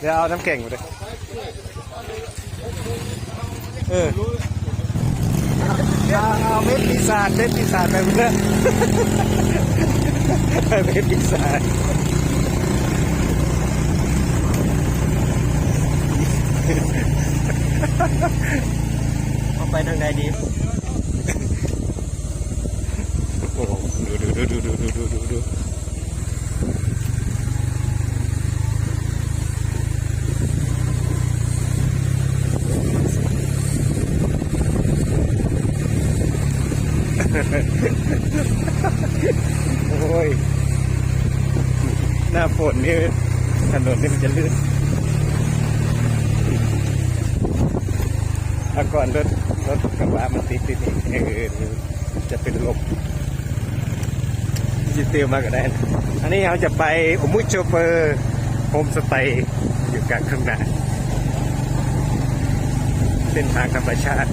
ດຽວເອົານ້ຳແຂງມາເດີ. ເອີ ເອົາ ເອົາເມັດປີສາດ ເມັດປີສາດໄປເບິ່ງເດີ ເມັດປີສາດ. ເຮົາໄປທາງໃດດີ? ໂອ້ ດູໆໆ ໂອ້ຍ ໜ້າຝົນນີ້ຖະໜົນນີ້ມັນຈະລື່ນ ແຕ່ກ່ອນລົດ ລົດກະບະມັນຕິດຢູ່ນີ້ ເອີ ຈະເປັນລົມ ຊິຕິວມາກໍໄດ້. ອັນນີ້ເຮົາຈະໄປໂອມຸໂຈເປີໂຮມສະເຕ ຢູ່ກາງທົ່ງນາ ເສັ້ນທາງທຳມະຊາດ.